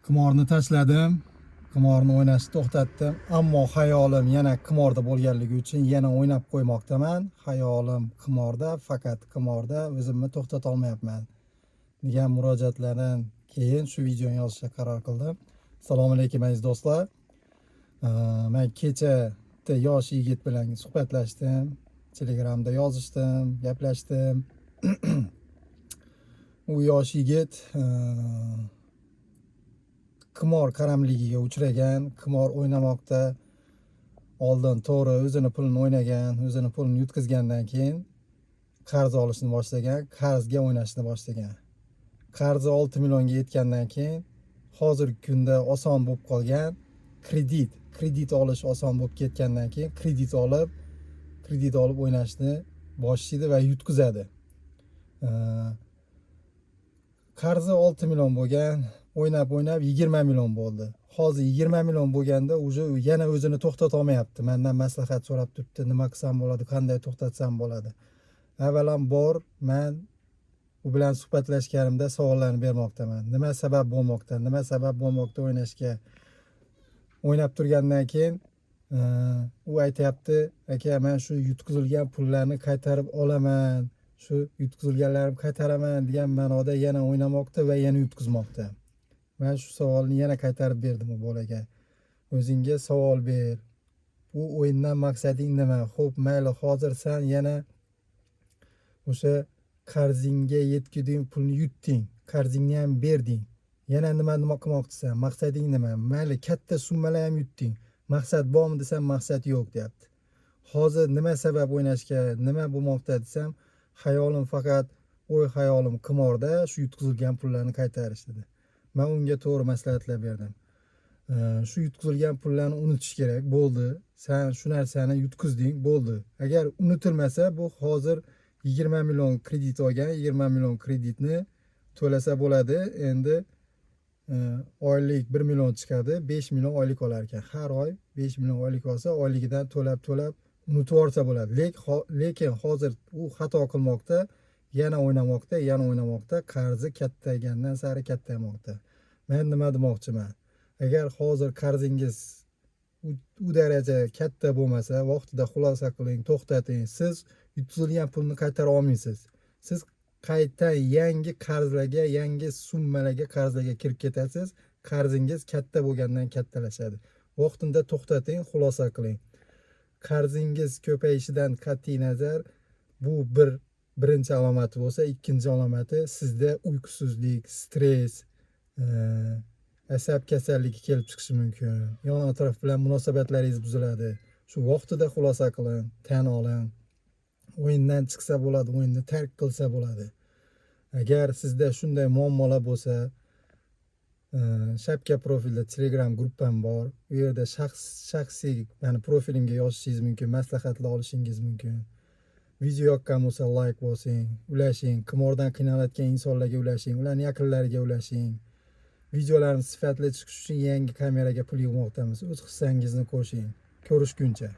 Qimorni tashladim, qimorni o'ynashni to'xtatdim, ammo xayolim yana qimorda bo'lganligi uchun yana o'ynab qo'ymoqdaman. Xayolim qimorda, faqat qimorda, o'zimni to'xtata olmayapman degan murojaatlardan keyin shu videoni yozishga qaror qildim. Assalomu alaykum, aziz do'stlar. Man kecha bitta yosh yigit bilan suhbatlashdim, Telegramda yozishdim, gaplashdim. U yosh yigit qimor qaramligiga uchragan, qimor o'ynamoqda. Oldin to'g'ri o'zini pulini o'ynagan, o'zini pulini yutqizgandan keyin qarz olishni boshlagan, qarzga o'ynashni boshlagan. Qarzi 6 millionga yetgandan keyin hozirgi kunda oson bo'lib qolgan kredit olish oson bo'lib ketgandan keyin kredit olib o'ynashni boshlaydi va yutqizadi. Qarzi 6 million bo'lgan, o'ynab o'ynab 20 million bo'ldi. Hozir 20 million bo'lganda уже u yana o'zini to'xtata olmayapti. Mandan maslahat so'rab turibdi, nima qilsam bo'ladi, qanday to'xtatsam bo'ladi. Avvalambor, man u bilan suhbatlashganimda savollarni bermoqdaman. Nima sabab bo'lmoqda, nima sabab bo'lmoqda o'ynashga? O'ynab turgandan keyin u aytyapti: "Aka, man shu yutqizilgan pullarni qaytarib olaman, shu yutqizilganlarimni qaytaraman", degan ma'noda yana o'ynamoqda va yana yutqizmoqda. Man shu savolni yana qaytarib berdim u bolaga: "O'zingga savol ber, bu o'yindan maqsading nima? Xo'p, mayli, hozir san yana o'sha qarzingga yetkuding, pulni yutding, qarzingni ham berding, yana nima qilmoqchisan? Maqsading nima? Mayli, katta summalar ham yutding, maqsad bormi desam, maqsad yo'q", deyapti. Hozir nima sabab o'ynashga, nima bo'lmoqda desam, "Xayolim faqat, o'y xayolim qimorda, shu yutqizilgan pullarni qaytarish", dedi. Man unga to'g'ri maslahatlar berdim. Shu yutqizilgan pullarni unutish kerak bo'ldi, san shu narsani yutqizding, bo'ldi. Agar unutilmasa, bu hozir 20 million kredit olgan, 20 million kreditni to'lasa bo'ladi. Endi oylik 1 million chiqadi, 5 million oylik olar ekan. Har oy 5 million oylik olsa, oyligidan to'lab to'lab unutib yuborsa bo'ladi. Lekin hozir u xato qilmoqda, yana o'ynamoqda, yana o'ynamoqda, qarzi kattaygandan sari kattaymoqda. Man nima demoqchiman? Agar hozir qarzingiz u daraja katta bo'lmasa, vaqtida xulosa qiling, to'xtating. Siz yutqizilgan pulni qaytara olmaysiz, siz qayta yangi qarzlarga, yangi summalarga, qarzlarga kirib ketasiz. Qarzingiz katta bo'lgandan kattalashadi. Vaqtida to'xtating, xulosa qiling. Qarzingiz ko'payishidan qat'iy nazar, bu birinchi alomati bo'lsa, ikkinchi alomati sizda uyqusizlik, stress, asab kasalligi kelib chiqishi mumkin, yon atrof bilan munosabatlaringiz buziladi. Shu vaqtida xulosa qiling, tan oling, o'yindan chiqsa bo'ladi, o'yinni tark qilsa bo'ladi. Agar sizda shunday muammolar bo'lsa, шапка profilda Telegram gruppam bor. U yerda shaxsiy mani profilimga yozishingiz mumkin, maslahatlar olishingiz mumkin. Video yoqqan bo'lsa, layk bosing, ulashing, qimordan qiynalayotgan insonlarga ulashing, ularni yaqinlariga ulashing. Videolarimiz sifatli chiqishi uchun yangi kameraga pul yig'moqdamiz. O'z hissangizni qo'shing. Ko'rishguncha.